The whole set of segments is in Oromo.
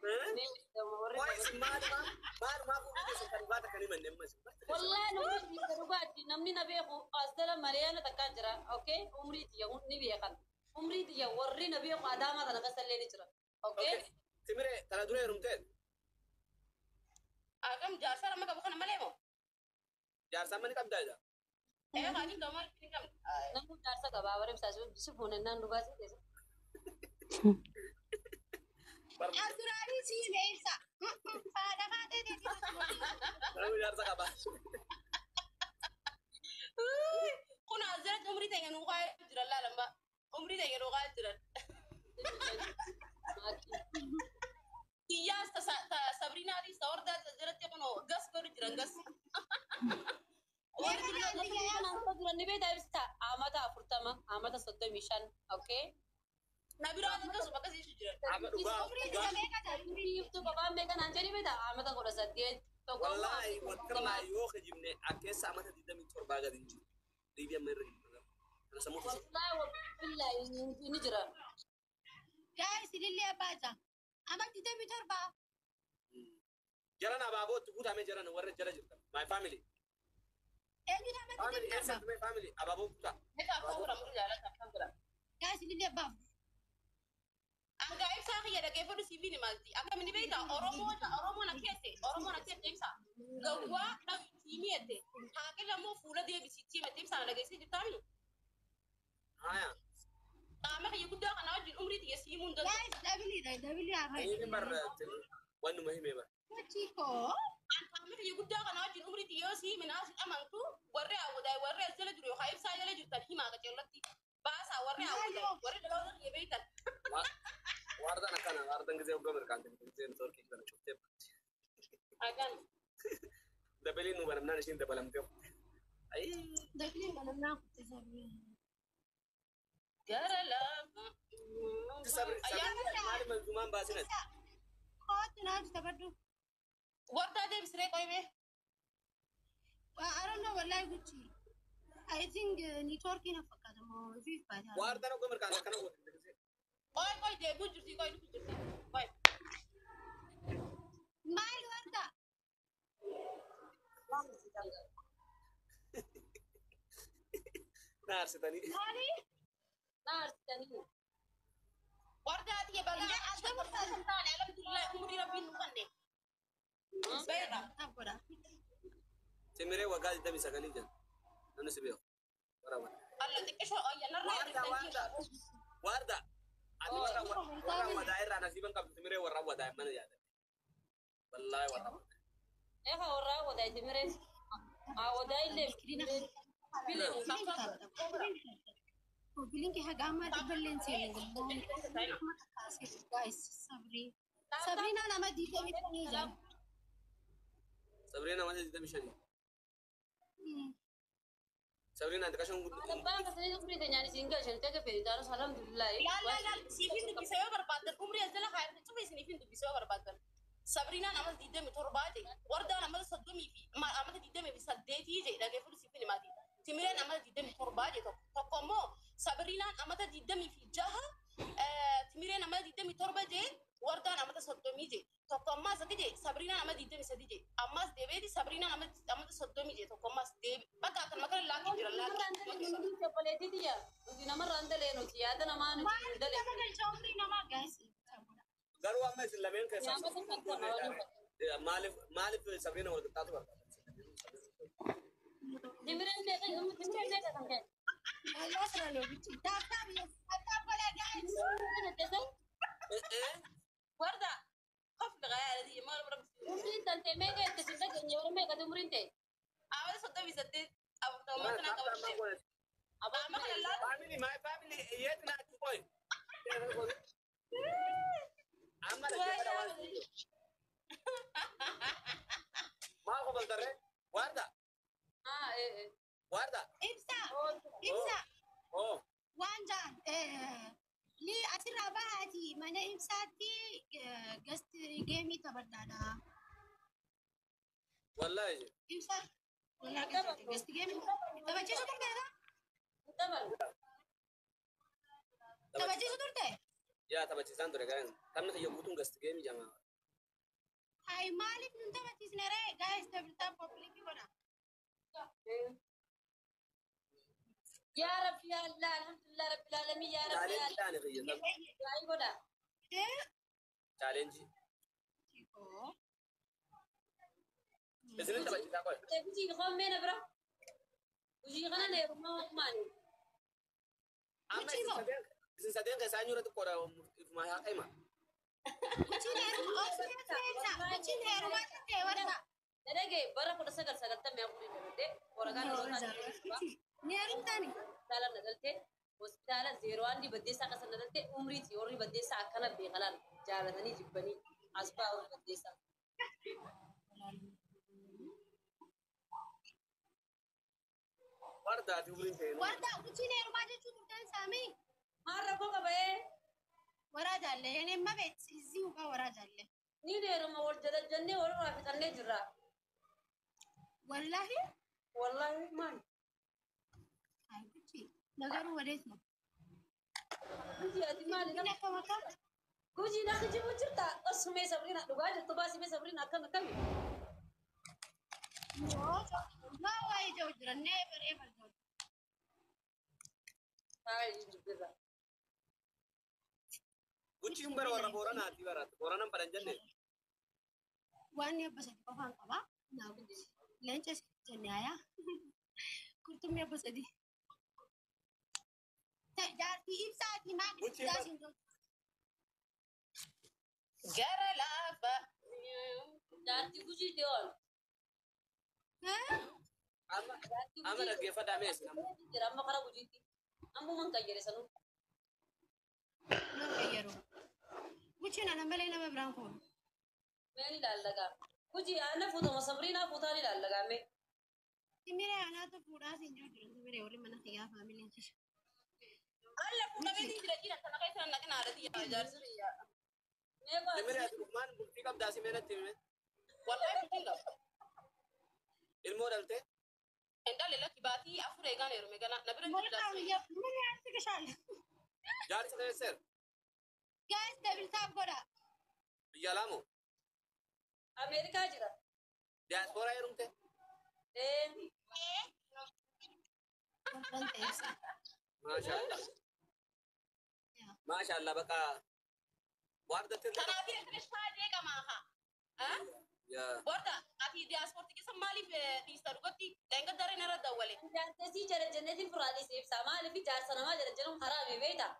Qoy isin maalumaaf umrii keessan kan dhugaata kan himanne amma isin. Wallahi namni dhugaatti namni na beeku as jala Mariyaana takkaa jira. Okay? Umrii tiyya ni beekan. Umrii tiyya warri na beeku Adaamaa kana keessa illee ni jira. Okay? Timire tana dura heerumtee Akkam jaarsa nama qabu kana malee moo? jaarsaa mani qabdaa jira. Ee kaanii gamaa hin qabne. Namni jaarsa qabaa bara ibsaa si fuunennaan dhugaa si keessa. Asiraanis hime ibsa. Haadha haadha Namni jaarsa qaba. Kun asirratti umrii teenya nuu kaa'ee jiran laalamba. Umrii teenya nuu kaa'ee jiran. Kiyyaas Sabriinaatis ta Hordaas asirratti kun gas godhu jiran gas. Warri duraa ni beektaa ibsa amata 40 amata 35 okay? Na biraa akkasuma akkasii jiran. Amma dhugaa dhugaa. Iftuu qabaan beekan aan jedhi beektaa amata 18 tokko. Wallaahi walirraa yoo kijibne akkeessa amata 27 gadi hin jiru. Dhiibii amma irra jiru. Kana sammuu keessatti. Wallaahi wallaahi ni jira. Guys, ilillee abbaa jaa. Amma 27. Jaran abaabootti guutamee jaran warra jala jirtan. My family. Eenyutu amma Family 27? eessatti my family abaaboo guutaa. Meeqa afaan godha murii jaalata afaan godha. Guys, ilillee abbaa. Angaa ibsaa kiyya dhaggeeffadhu siif ni maalti. Akkamiin beektaa Oromoon akka jette Oromoon akka jette ibsaa. Gawwaa dhabi jette. Haaqila immoo fuula deebisiitti himette ibsaa na dhageessee jirtaami. Haya. Qaama kiyya guddaa kana wajjin umrii tiyya siimuu hin danda'u. Guys, dabiliidha dabilii haa Inni bar wannuma hime bar. Chico. Qaama kiyya guddaa kana wajjin umrii tiyya yoo siime naa si amantu warri hawwataa warri as jala jiru yookaan ibsaa jala jirtan himaa qaceellatti. Baasaa warri hawwataa warri dhaloota kiyya beektan. Waardan akkana waardan gisee hoggaa mirkaante gisee networkii kana cuftee. Agan. Dabaliin nu banamnaan ishiin dabalamtee. Ayii. Dabiliin banamnaa kutte sabrii. Gara lafa. Sabri maali manzumaan baasinati. Kootu naaf taphadhu. Wardaa deebisiree qoyimee. I don't know wallahi Gucci. I think networking na fakkaata moo ifiif baata. Waardan hoggaa mirkaante akkana goote gisee. Qoy qoy deebuu jirti qoy dhufu jirti. Qoy. Maali warda? Na aarsitanii. Maali? Na aarsitanii. Wardaa tiyya bagaa akka hin taane alhamdulillah umrii rabbiin nu kanne. Beera. Taaf godha. Timiree waggaa 29 jira. Namni si beeku. Waraabaa. Alla xiqqishoo ayyanarraa Waarda waarda waarda. Ani warra warra wadaa irraa nasiiban qabdu timiree warra wadaa mana yaada. Wallaahi warra wadaa. Eha warraa wadaa timiree. Haa wadaa illee. Bilee. Bilinki haga ammaa dhibballee hin seenne. Guys, sabrii. Sabriinaa nama 25 jira. Sabriin nama 25. Sabriin ati qashan guddoo. Abbaan kasanii umrii teenyaan isin galchan ta'e fedhi taanus alhamdulillah. Laal laal laal siifin dubbisa yoo barbaaddan umrii as jala kaayatan cufa isiniifin dubbisa yoo barbaaddan. Sabriinaan amata 27 jedhe wardaan amata 30 fi amata 28 jedhe dhageeffadhu siifin himaati. Timireen amata 27 jedhe tokko tokko immoo Sabriinaan amata 26 Timireen amata 27 jedhe wardaan amata 30 jedhe tokko ammaas akka jedhe Sabriinaan amata 23 jedhe ammaas deebi'eeti Sabriinaan amata 30 jedhe tokko ammaas deebi bakka akkanuma kana laakii jira laakii. Chappaleetii tiyya. Nuti namarraa hin dalee nuti yaada namaa nuti hin dalee. Nama galcha umrii namaa guys. Garuu amma isin lameen keessaa Nyaamata kan tamaa maaliif maaliif Sabriina wal qixxaatu barbaaddan? Timireen meeqa timireen meeqa kan ka'e? Wallah sirra Gucci. Taaf taaf taaf godha guys. Warda qofni gayaa maal bira Umriin tantee meeqa itti si dhageenye warra meeqa umriin ta'e? Amata 38 afurtamummaa kanaa qabate. Qaama kana laal Family, my family, yet na qoy. Amma dhaggeeffadha waan isin jedhu. Maal qobaltarree? Waarda, Ah eh eh. waarda. Ibsa. Ibsa. Oh, Waan jaan ni asirraa bahaati mana ibsaatti gasti geemii taphadhaadha. Wallaahi. Ibsa. Wallahi gasti geemii taphachiisu turteedha. Taphan. Taphachiisu turte. Yaa taphachiisaan ture gaa'en. Taphni kiyya guutuun gasti geemi jamaa. Hai maaliif nun taphachiisne ree? Guys, double tap public godha. Yaa Rabbi yaa Allah, alhamdulillah rabbil alamin, yaa Rabbi yaa Chaalenjii taane kiyya Allah. Du'aa'ii godha. Eh? Chaalenjii. Chikoo. Isinin taphachiisaa qoy. Gujii qommee na bira. Gujii kana na heerumaa maali? Amma isin sadeen keessaa eenyu irratti qooda ifuma haa hima. Guchiin heerumaa guchiin heerumaa ta'e warra. Dhagee bara 1994 dabalatee waraqaan dhalootaa Ni heerumtaani. hospitaala na galtee hospitaala zeeroo andi baddeessaa akkasa na galtee umriiti warri baddeessaa akkana beekalaan jaalatanii jibbanii as ba'aa warri baddeessaa. Wardaati umriin ta'e. Warda guchiin heerumaa jechuun turtan saamii. Maal rakkoo qabee Waraa jaalle yenee mabeet izii ugaa waraa jaalle. ni deeruma wal jalajjannee walirraa fixannee jirra. Wallaahi. Wallaahi maal? Hai guchii nagaruu wadeesma. Gujii ati maali Inni akka makaa. Gujii na kijibu jirta osumee sabriina dhugaa jirtu baasimee sabriina akkam akkami. Yoo naa waa'ee jiru jira never ever jiru. Hayi jirra. Guchiin bara warra Booranaati bara. Booranan baran jenne. Waan abba sadii qofaan qaba. Naa guchi. Leenca jenne ayaa. Qurxummii abba sadii. Jaartii ibsaatii maa Guchiin guddaa siin jiru. Gara laafa. Jaartii gujii deewan. Amma amma dhaggeeffadhaa mee isin amma. Jira amma karaa gujiitti. Ammuman qayyare sanuu. Nama fayyadu. Guchiin ana malee nama biraan fuudhu. Mee ni laallagaa. Gujii ana fuutuma sabriinaa fuutaa ni laallagaa mee. Timiree anaatu fuudhaa siin jiru jira. Timiree warri mana xiyyaa faamiliin jira. Alla fuudhameetiin jira jira kana keessa naqina haadha jaarsi biyyaa. Mee qo'atu. Timiree ati dhugumaan bultii qabdaa si mee natti hime. Wallahi bultiin qaba. Ilmoo dhaltee. Intalli lakki baatii afur eegaan heerume gana na bira Maal jiru jaarsi biyyaa. qabu mana yaatti gashaale. Jaarsi keesseer. Guys, double tap godha. Biyya laamoo. Ameerikaa jira. Diyaaspooraa heerumte. Ee. Warraan ta'eessa. Maashaallah. Maashaallah bakka waardaatti. Kanaaf inni shaajee qamaa haa. Yaa. Warda ati diyaaspoortii keessa maaliif dhiista dhugatti deenga dareen irra dawwale. Jaarsesii jala jenneetiin furaadhee ibsaa maaliif jaarsa namaa jala jennuun haraame beektaa?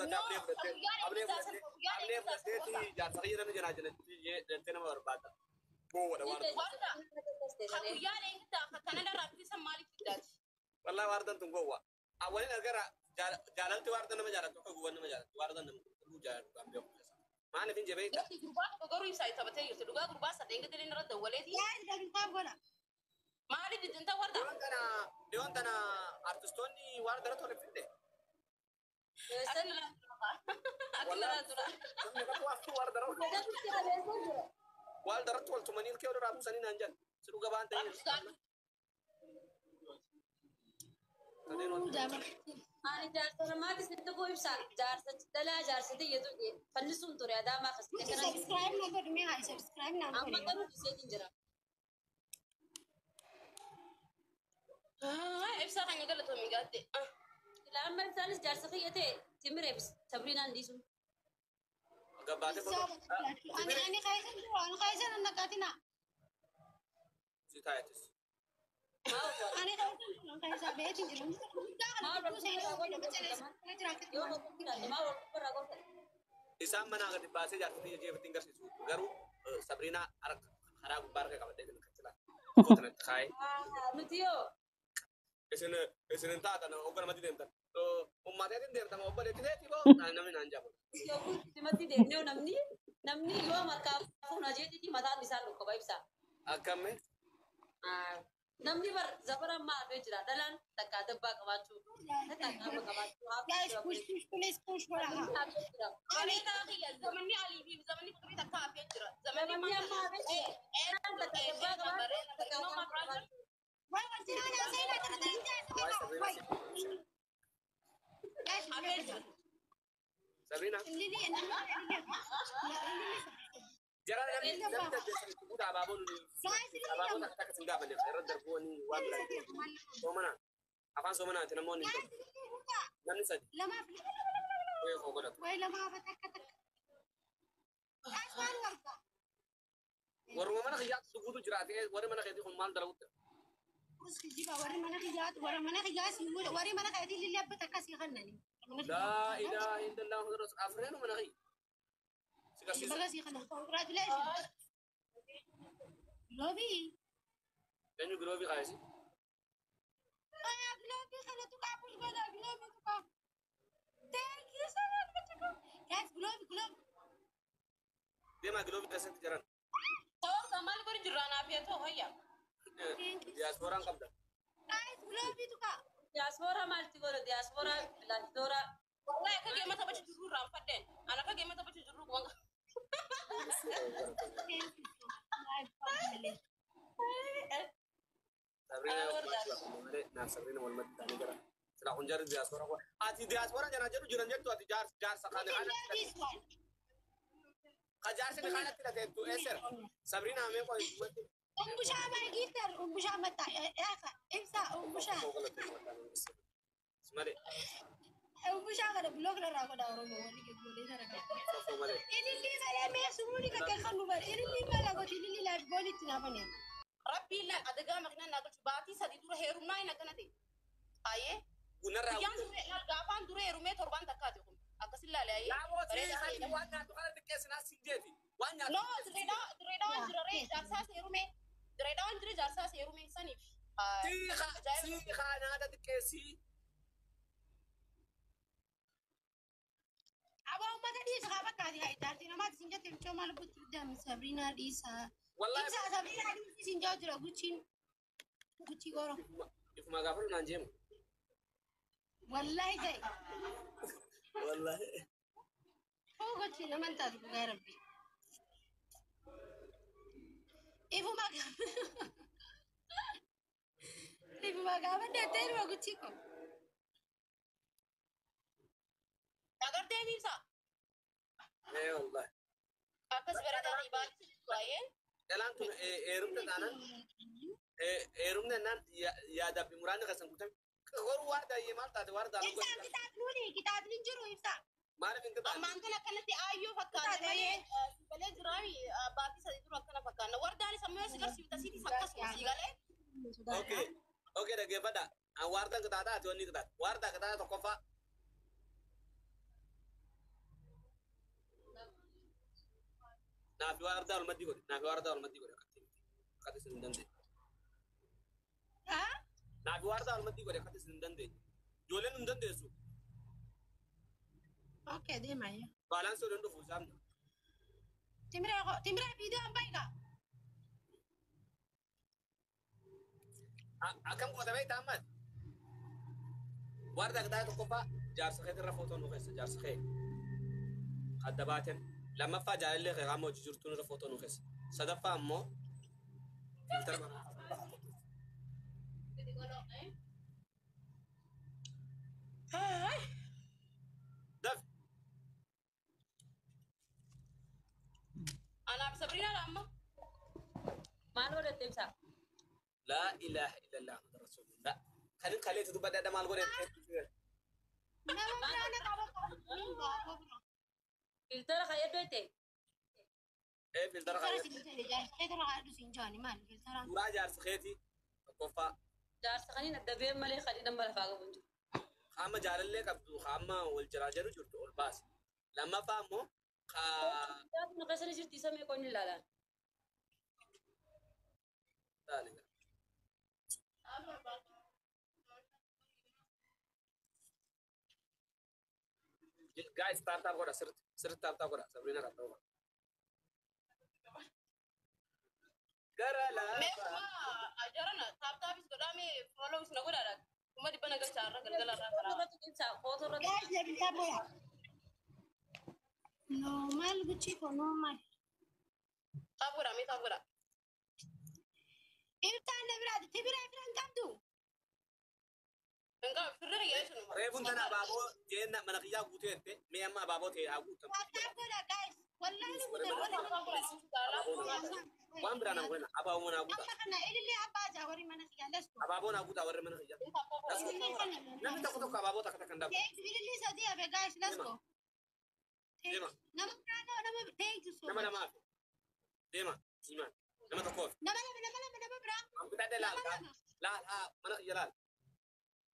Ablee fudhattee ablee fudhattee ablee fudhatteeti jaarsa kiyya nama jalaa jalatti jettee nama barbaadda. Gowwadha waarda. Warda ha guyyaa deenga kana irraa dhufisa maaliif fiddaati? Wallahi waardan tun gowwa. Awwalin argara jaalalti waarda nama jaalattu akka gowwan nama jaalattu waardan nama qulqulluu jaalattu kan beeku keessa. Maaliif hin jebeeyta? Lakki gurbaa tokko garuu ibsaa taphatee jirti dhugaa gurbaa isa deenga dareen irra dawwaleeti. Guys, double tap godha. Maaliif didinta warda? Dhiyoon tana dhiyoon tana artistoonni waarda irratti wal fidde. Eessan Ati tura. Namni tokko waarda irratti waarda irratti wal tumanii ilkee walirraa buusanii naan jedhan. Si dhuga baan ta'eef. Ani jaarsa namaati sitti koo ibsaa jaarsa dhalaa jaarsa xiyyeetu fannisuun ture adaamaa Guchi akkasitti kana subscribe na godhu mee haa subscribe na amma godhu. garuu dhiseetiin jira. Ibsaa kan galatoomii gaatte. Ilaa amma ibsaanis jaarsa kiyya ta'e timireef sabriinaan dhiisuun. Gabbaatee Ani ani keessa jiru ani keessa nan naqatina. Si taayatis. Ani keessa jiru ani keessa beetiin jiru. Guddaa kana gidduu seenee nama caleessa jiraachuu. Yoo hojii maa wal gubbarraa gorta. Isaan manaa gadi baasee jaarsa xiyya jeefattiin garsiisu. Garuu Sabriinaa harka karaa gubbaa harka qabattee kan akkatti laata. Kanatti kaa'ee. Nuti yoo Isin isin hin taatan obbo namatti deemtan. Uummateetiin deemtama obboleetti teetii boo namni naan jaabu. yoo simatti deemnee namni namni yoo markaa fuuna jeetiiti mataan isaan dhukkuba ibsa. Akkamme Namni bar zabara ammaa hafee jira dhalaan takka dabbaa qabaachuu takka qaama qabaachuu Guys, push push please push godha. hafee jira. Bareedaa kiyya zamanni alii fi zamanni kudurii takka hafee jira. Zamanni Zamanni amma hafee jira. Dhalaan takka dabbaa qabaachuu takka qaama qabaachuu. Wai wanti naan seenaa kana ta'e waa'ee Sabriinaa Wai. si. Guys, hafee jira. Sabrina. Ililii namni ililii. Jara namni namni dandeessan itti guuta abaaboon abaaboon akka takka sin gaafanne irra darbuu ni waan biraa. Soomana afaan soomanaati namoonni hin ta'u. Namni sadi Lamaaf wayii koo godhatu. wayi lamaaf takka takka. Guys waan warga. Warruma mana kiyyaatti guutu jiraate warri mana keetii kun maal dalagutti? Uski jiba warri mana kiyyaatu warra mana kiyyaa si godha warri mana keetii ililii abba takka si kannani. Laa ilaaha illallah Muhammadu rasul afreenu mana kiyya. Si garsiisu. Baga si kannan. Congratulations. Loobii. Eenyu giloobii kaayesi? Aya gloobii kana tuqaa bulbala gloobii tuqaa. Thank you so much Bachiko. Guys gloobii gloobii. Deemaa giloobii keessatti jiran. Ta'uu maal godhi jirraa naaf yaa ta'u hayya. Diyaaspooraan qabda. Guys gloobii tuqaa. Diyaaspoora maalti godha? Diyaaspoora pilaasitoora. Wallahi akka geema taphachu jirru irraan fadheen. Ana akka geema taphachu jirru waan. Thank you so much. My family. Sabrina naaf Sabrina walumatti ta'anii gara. Silaa kun jarri diyaaspoora kun. Ati diyaaspoora jana jedhu jiran jettu ati jaarsa We kana can do this one. Ka jaarsi ni kanatti hidhateettu eessera. Sabrina amee qoy dubbatti. Umbushaa my gifter umbushaa matta eeqa ibsa umbushaa Malee umbushaa kana blog irraa godha Oromoo walii geggolee sana qaba. safuu malee. Ililii malee mee sumuuni kakka kan nu bare ililii mala goti ililii laaf boolitti naafaniin. Rabbiin la adagaa makinaan naa galchu baatii sadii dura heerumnaa hin akkana ta'e. Ayyee. Gunarraa Guyyaan duree laal gaafaan duree heerumee torbaan takkaate kun. Akkasin laale ayyee. Laamooti hali waan nyaatu kana xiqqeessinaa siin jeeti. Waan nyaatu. No direedhaa waan jira ree jaarsaas heerumee. Direedhaa waan jira jaarsaas heerumee saniif. Siiqa nyaata xiqqeessii. Abaa uummata dhiisa haa fakkaati haa ijaarti namaati siin jette michoo maal butti biddaami Sabriinaa dhiisa. Wallaahi Ibsa Sabriinaa dhiisi siin jaa jira guchiin guchii gooro. Ifuma gaafadhu naan jeemu. Wallaahi ta'e. Wallaahi. Hoo gochi naman taatu dhugaa rabbi. Ifuma gaafa ifuma gaafa deettee ilma guchii ko. Agartee miibsa. Ee wallaahi. Akkas bareedaa ta'e baatii sadii dura ayyee. Jalaan tun heerumte taanan heerumne naan yaadaaf muraanni keessan guutame. Garuu waardaa maal taate waardaa Ibsaan kitaabni kitaabni hin jiru ibsaa. Maaliif hin qixaane? Ammaan kana akkanatti aayyoo fakkaate malee galee jiraami baatii sadii dura akkana fakkaanna. Wardaanis ammoo yoo si garsiifta siitis akkasuma sii galee. Okay. Okay dhaggeeffadha. An waardaan qixaataa ati wanni qixaata. Waardaa qixaataa tokkoffaa. Naafi waardaa olmaddii godhe. Naafi waardaa olmaddii godhe akkatti akkatti isin hin dandeenye. Haa? Naafi waardaa olmaddii godhe akkatti isin hin dandeenye. Ijoolleen hin dandeessu. Okay deemaa yaa. Baalaansii waliin dhufu isaan. Timiree timiree viidiyoo hin baay'ee. Akkam goota beektaa ammaas? Waardaa qixaataa tokkoffaa jaarsa keetirra footoo nu keessa jaarsa kee. Adda baateen. Lammaffaa jaalallee kee qaama hojii jirtuun irra footoo nu keessa. Sadaffaa ammoo filtara mana. Daf. Anaaf Sabriinaa amma. Maal godhatte ibsa? Laa ilaaha illallah Muhammadu Rasulullah. Kanin kaleetu dubbadha maal godhe? Nama biraa na qaba qaba. Filtara kayyaddu jette? Ee filtara Filtara kayyaddu. siin jedhe jaarsa keetirra kaadhu siin jaani maali filtaraan. Suuraa jaarsa keetii tokkoffaa. Jaarsa kaniin adda ba'een malee kadhi nama lafaa qabu hin jiru. Qaama jaalallee qabdu qaama wal jiraa jedhu jirtu ol baase. Lammaffaa ammoo Jaarsi nu keessa ni jirti isa meeqa inni ilaalaan? Taane. Guys, tap tap godha sirriitti sirriitti tap tap godha Sabrina kan ta'u. Gara Mee lafa. kuma jarana tap tapis godhaa mee follows na godhaadha. Kuma dhibba na galcha irra galgala irraa karaa. Irratti ibsa footoo irratti. Guys level tap godha. Normal guchii ko normal. Tap godhaa mee tap godhaa. Ibsaan na biraati timiree firan qabdu. Hingaa firri kiyya jechuun. Reefuun tana abaaboo jeenna mana kiyyaa guutee jette mee amma abaaboo ta'e haa guutamu. Tap tap godha guys. Wallahi nu guutan. Waan biraa nama godhina abaaboo naa guutaa. Amma kana ilillee abbaa jaa warri mana kiyyaa. Let's go. Abaaboo naa guutaa warri mana kiyyaa. Let's go. Ilillee kana. Namni tokko tokko abaaboo takka takka hin dhabu. Thank you. Ilillee sadii hafe guys. Let's go. Thank you. Deema. Nama biraa nama thank you so Nama much. lamaaf. Deema. Imaan. Nama tokkoof. Nama lama nama lama nama biraa. An bitadhe laal. Nama lama. Laal haa mana kiyya laal.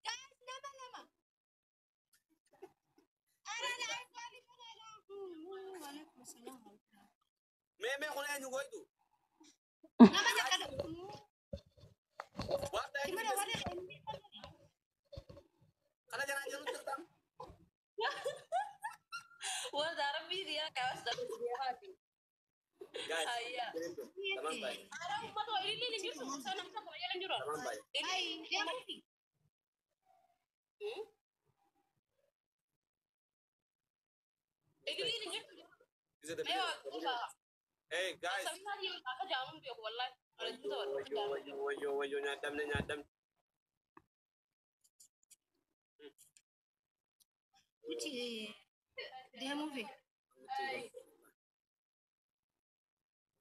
Guys nama lama. Ara live wali kana. Waalaikum salaam. Mee mee kun eenyu goytu? Nama takka. Waan ta'eef Timira warri kana janaan jedhu jirta. Warra rabbii diyaa kaasa. Guys. Ayyaa. Lamaan baay'ee. Ara uummata ilillee hin jirtu. Musaa namni tokko malee hin jiru. Lamaan baay'ee. Ay deemuufi. Ilillee hin jirtu. Is it the Mee waa quba. Hey guys. Sabinaa yoo akka jaamuun beeku wallahi. Ana juuta Wayyo warra. wayyo wayyo wayyo nyaadamne nyaadamne. Nuti deemuufi.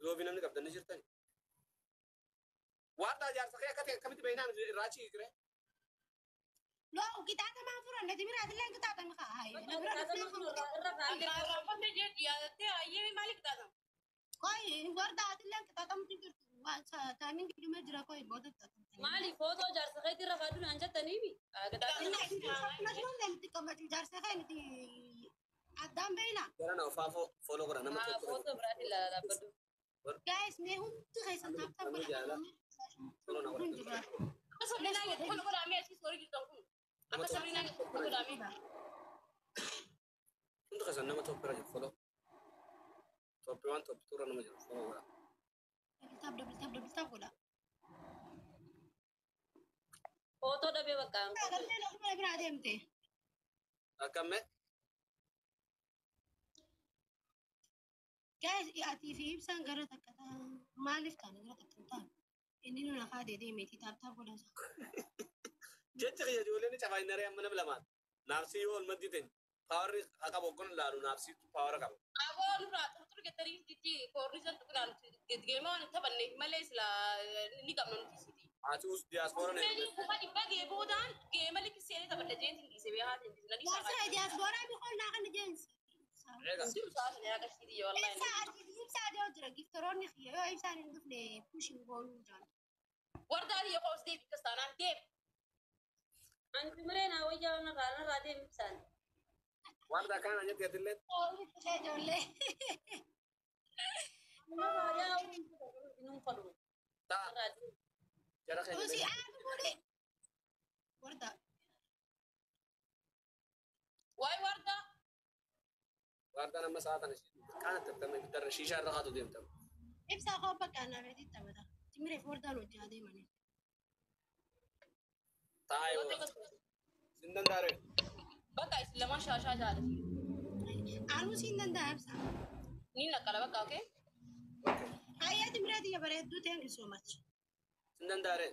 Loobii namni qabdan ni jirtani. Waan ta'a jaarsa kee akka ta'e akkamitti beeknaan irraa chiikire. Loo qixaaxamaa furanne timira atillee qixaaxame haa hayi. Na bira dhufnee kan Irraanfatte jee yaadattee ayyee maaliif qixaaxama? Koi warda atillee qixaaxamtu jirtu. Waan taamiin giddume jira koi booda qixaaxamtu. Maali footoo jaarsa keetii irra kaadhu naan jettaniimi? Inni nuti jaarsa kee nuti addaan beeyna. Gara na ofaafoo fooloo godha nama tokko. Footoo biraatiin ilaalaa dhaabbadhu. Guys mee hundi keessan tap tap Namni jaalala. Fooloo na godha. godha. Akka sabrinaa jettu kun godhamee asii soori jirtan kun. Akka sabrinaa jettu kun godhamee. Hundi keessan nama tokko bira jiru fooloo. Tooppi waan tooppi tuura nama jiru fooloo godha. Double tap double tap double tap godha. Footoo dhabee bakka. Agartee nama biraa deemte. Akkamme Guys atii fi ibsaan gara takka ta'a. Maaliif taane gara takka hin taane? Inni nu lafaa deemeeti tap tap godha. Jechi kiyya ijoolleen cafaayinaree amma nama lamaan. Naafsii yoo ol maddi ta'e paawarri haa qabu okkoon laalu naafsiitu paawara qaba. Aboo nurraa xurxur gettanii jitti koornisan tuqnaan geema waan taphanne malee sila ni qabna nuti siti. Ati us diyaaspoora ne. Meeni kuma dhibba gee boodaan geema likkisee taphadha jeentiin dhiise bee haatiin dhiise. Nani Jaarsa diyaasbooraa biqol naa kana jeensi. Eega. Jiru saasni yaa agarsiisi wallahi. Ibsaa ati ibsaa deemu jira giftoroonni kiyya yoo ibsaan hin dhufne pushin goonuu jira. Warda ati yoo qoos deebi kastaanaan deebi. Ani timiree naa wayyaa narraa narraa deemi ibsaan. Waan ta'e kana nyaatti atillee Ijoollee. Narraa yaa nuun fadhu. ta'a Narraa deemi. jara keenya. Usi aadu godhe. Warda. Waay warda Waardaan amma sa'a tana kaana tattama ibiddarra shiishaa irra kaatu deemtama. Ibsaa koo bakka anaa feetii taphata. Timireef wardaan hojii adeemanii. Taa'ee yoo. Sin danda'are. bakka isin lamaan shaashaa jaalati. Anuu siin danda'a ibsaa. Ni naqqala bakka okee. Okay. Hayyaa timiree tiyya bareedduu thank you so much. Sin danda'are.